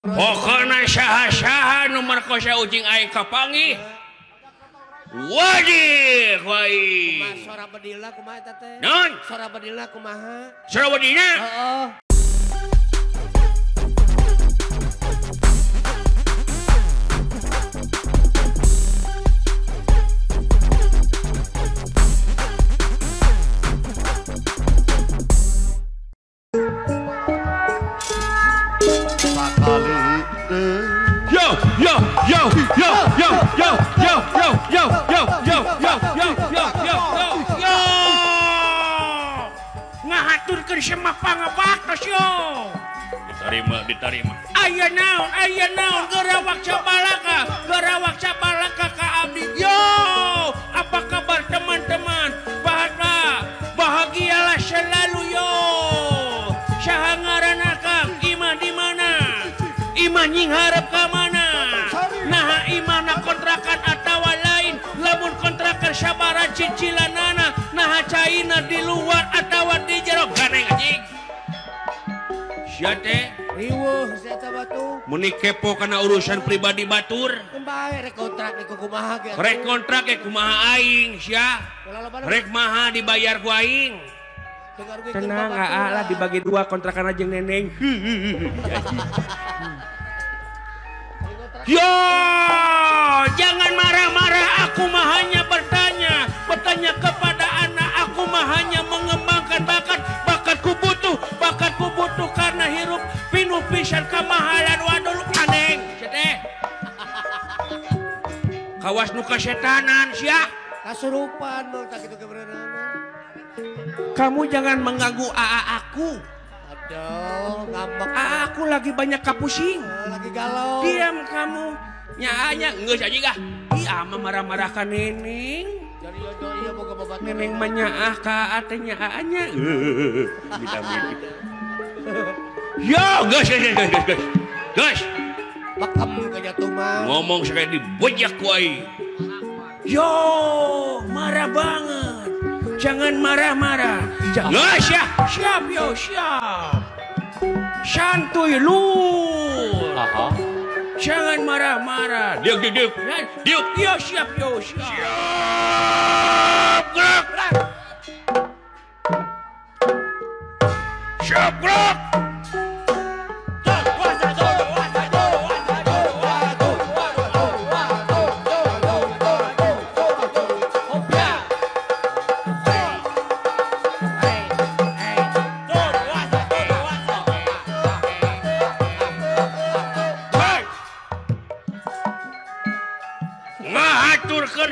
Pokona saha-saha nu markosa ucing aing kapanggih. Wajib wae. Sora bedilna kumaha eta teh? Naon? Sora bedilna kumaha? Sora bedilna? Heeh. Yo yo yo yo yo yo yo yo yo yo yo yo yo yo yo yo ngahaturkeun semah pangabaktos yo. Diterima, diterima. Aya naon gerawak sabalaka, gerawak sabalaka ka abdi. Yo, apa kabar teman-teman? Bahagia, bahagialah selalu yo. Saha ngaranna Kang? Imah di mana? Imah nyingharep ka mana? Naha imahna kontrakan atawa lain, lamun kontrakan sabaraha cicilanana, naha caina di luar atawa di jero ganeng anjing. Sia teh riweuh sia teh batu. Meni kepo kana urusan pribadi batur. Bae rek kontrak ge kumaha ge. Rek kontrak ge kumaha aing sia. Rek maha dibayar ku aing. Tenang aa lah dibagi dua kontrakan aja neneng. Yo, jangan marah-marah, aku mah hanya bertanya, bertanya kepada anak, aku mah hanya mengembangkan bakat, bakatku butuh karena hirup pinuh pisan kemahalan wadul aneng, sedeh. Kawas nu kasetanan sia. Kasurupan mun tak kitu kebenaran. Kamu jangan mengganggu AA aku. Aduh, ngambek. AA aku lagi banyak kapusing. Lagi galau. Diam kamu. Nyaanya geus aja gah. Ih, ama marah-marah ka neneng. Neneng mah nyaah ka AA teh nyaanya. Yo, geus geus geus geus. Geus. Bekem ka jatuh mah. Ngomong sekali dibojak ku aing. Yo, marah banget. Jangan marah-marah. Jangan. Siap, siap yo, siap. Santuy lu. Jangan marah-marah. Diuk, diuk, diuk. Diuk, yo, siap yo, siap. Siap, gerak. Siap, gerak.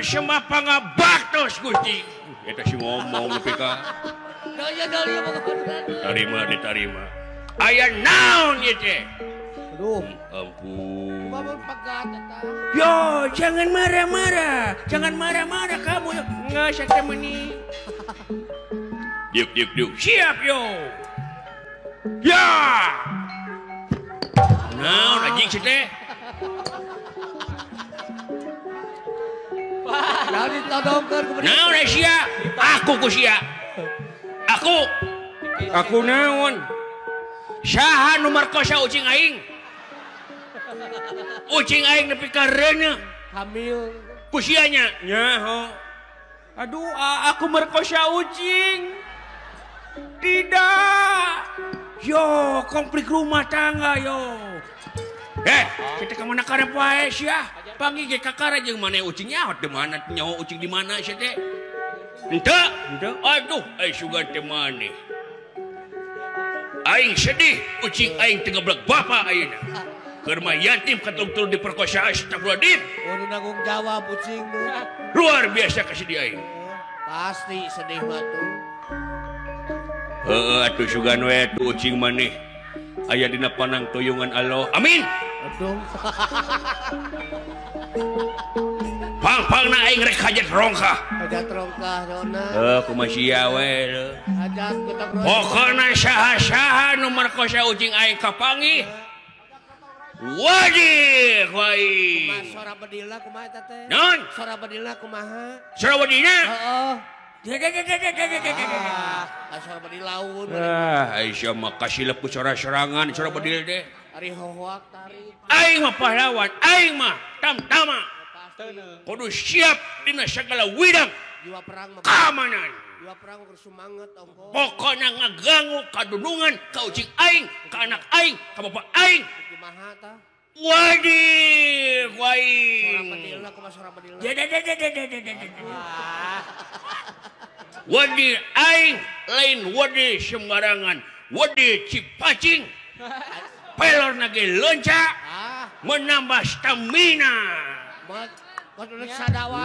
Semua pangabaktos Gusti. Eta si ngomong nepi ka. Diterima, diterima. Aya naon ieu teh? Aduh, ampun. Yo, jangan marah-marah. Jangan marah-marah kamu. Enggak saya temani. Diuk, diuk, diuk. Siap yo. Ya. Naon anjing si teh? Naon sia? Aku ku sia. Aku. Aku naon? Saha nu markosa ucing aing? Ucing aing nepi ka reuneuh. Hamil. Ku sia nya? Nyaho. Aduh, aku merkosa ucing. Tidak. Yo, konflik rumah tangga yo. Eh, kita ka mana karep wae sia? Panggih ge kakara jeung maneh ucing nyaho di mana nyaho ucing di mana sia teh? Henteu, henteu. Aduh, ai sugan teh maneh. Aing sedih ucing aing teu ngeblek bapa ayeuna. Keur mah yatim katung-tung diperkosa astagfirullahaladzim. Kudu nanggung jawab ucing mah. Luar biasa kasedih aing. Pasti sedih mah tuh. Heeh atuh sugan we tuh ucing maneh. Aya dina panang toyongan Allah. Amin. Aduh. Pang-pangna aing rek hajat rongkah. Hajat rongkah dona. Heuh kumaha sia we. Hajat getok rongkah. Pokona saha-saha nu markosa ucing aing kapanggih. Wajib wae. Kumaha sora bedilna kumaha eta teh? Naon? Sora bedilna kumaha? Sora bedilna? Heeh. Ah, sora bedil laun. Ah, Aisyah mah kasilep ku sora serangan sora bedil teh. Ari hohoak tarik. Aing mah pahlawan, aing mah tamtama. Kudu siap dina segala widang. Jiwa perang mah. Keamanan. Jiwa perang keur sumanget ongko. Pokona ngaganggu kadunungan ka ucing aing, ka anak aing, ka bapak aing. Kumaha tah? Wadih, aing. Suara bedilna kumaha suara bedilna? Wadih aing lain wadih sembarangan. Wadih cipacing. Pelor nage lonca menambah stamina.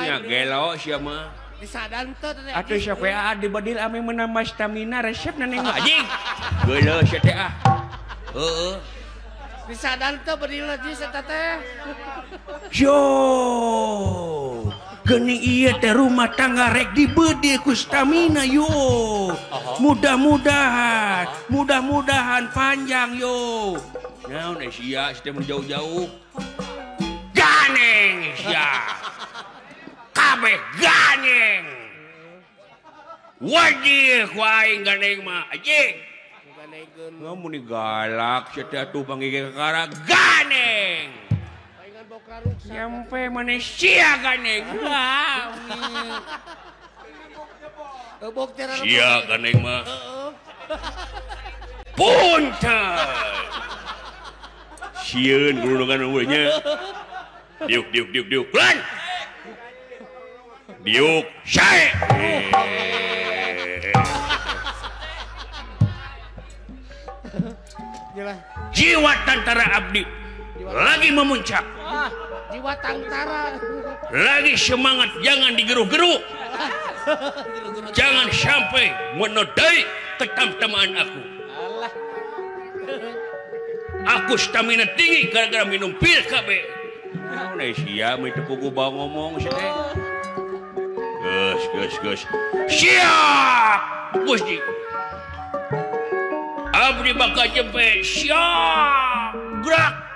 Nya gelo sia mah. Disadan teh teh. Atuh siapa di bedil ame menambah stamina resep na neng anjing. Gelo sia teh ah. Heeh. Disadan teh bedil jis eta teh. Yo. Geuning ieu teh rumah tangga rek dibedil ku stamina yo. Mudah-mudahan, mudah-mudahan panjang yo. Naon sia sia teh mun jauh-jauh. Ganeng sia. Kabeh ganeng. Wajih ku aing ganeng mah anjing. Ngamun galak sia teh atuh panggih kakara ganeng. Nyampe mana sia ganeng. Sia ganeng mah. Punten. Sieun gulungan unggulnya. Diuk diuk diuk diuk. Lan. Diuk sae. Jiwa tantara abdi lagi memuncak. Jiwa tantara lagi semangat, jangan digeruh-geruh. Jangan sampai menodai ketamtamaan aku. Aku stamina tinggi gara-gara minum pil KB. Naon sia mah teu puguh bawa ngomong sia teh. Geus geus geus. Siap Gusti. Abdi bakal jempe siap gerak.